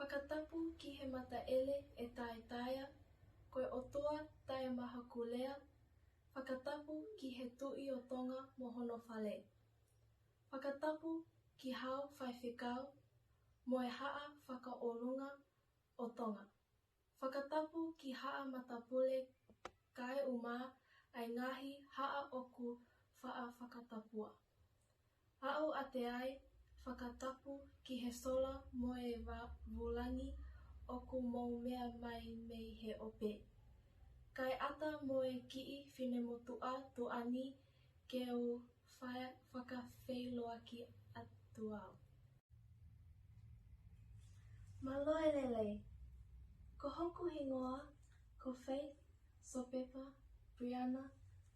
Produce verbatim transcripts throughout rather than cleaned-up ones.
Fakatapu ki he mataʻele ʻe taetaea, ko e ʻOtua taʻemahakulea. Fakatapu ki he Tuʻi ʻo Tonga mo hono fale. Fakatapu ki Hau Faifekau mo e Haʻa Fakaʻolunga ʻo Tonga. Fakatapu ki Haʻa Matapule kae ʻumaʻā e ngaahi haʻa ʻoku faʻa fakatapua. Aʻu ʻa te ai, fakatapu ki he sola mo e va-, vūlangi ʻoku mou meʻa mai mei he ʻope. Kae ʻatā mo e kiʻi finemotuʻa tuʻa ni ke u fa-, fakafeʻiloaki atu au. Mālō e lelei. Ko hoku hingoa ko Faith Sopepa Briana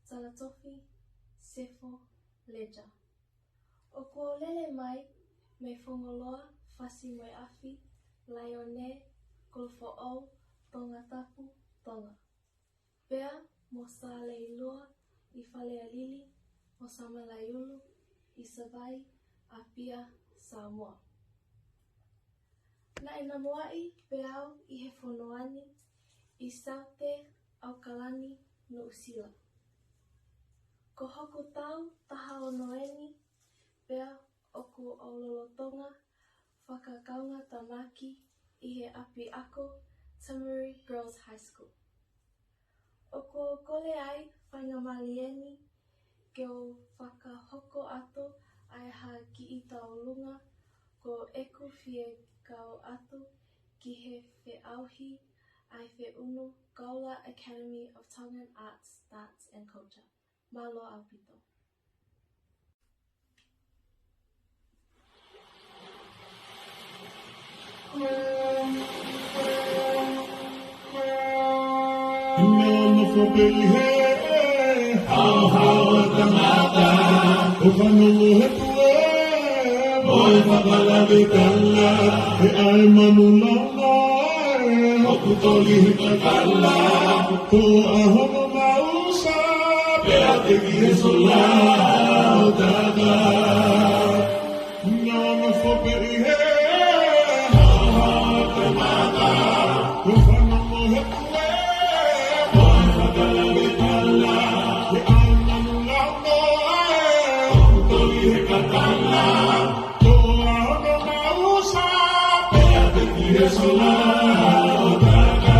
Talatofi Sefo Leja. ʻOku ou lele mai mei Fongoloa, Fasi mo e Afi, Laione, Kolofoʻou, Tongatapu, Tonga. Pea mo Sāleilua ʻi Falealili, mo Samalaiulu ʻi Savaiʻi, ʻApia, Samoa. Naʻe namoaʻi pē au ʻi he fonua ni ʻi Saute, ʻAokalani, Nuʻusila. Ko hoku tau taha ono eni, pea ʻoku ou lolotonga fakakaungatāmaki ʻi he ʻapiako Timaru Girls High School. ʻOku ou kole ai faingamālie ni ke u fakahoko atu ai ha kiʻi tauʻolunga ko ʻeku fie kau atu ki he feʻauhi ʻa e feʻunu Koula Academy of Tongan Arts, Dance and Culture. Mālō ʻaupito. Nofo pē ʻi he haohaoa ʻa e tangata, ʻo fanongo he tuʻe mo e fakalaveʻi tala, he ʻai manu launa ē, ʻoku toli he kakala, ko e hono mau sa, pea te ki he sola ʻo taka. Nofo pē ʻi he haohaoa ʻa e tangata, ʻo fanongo he tuʻe mo e fakalaveʻi tala, he ʻai manu launa ē, ʻoku toli he kakala, ko e hono mau sa, pea te ki he sola ʻo taka.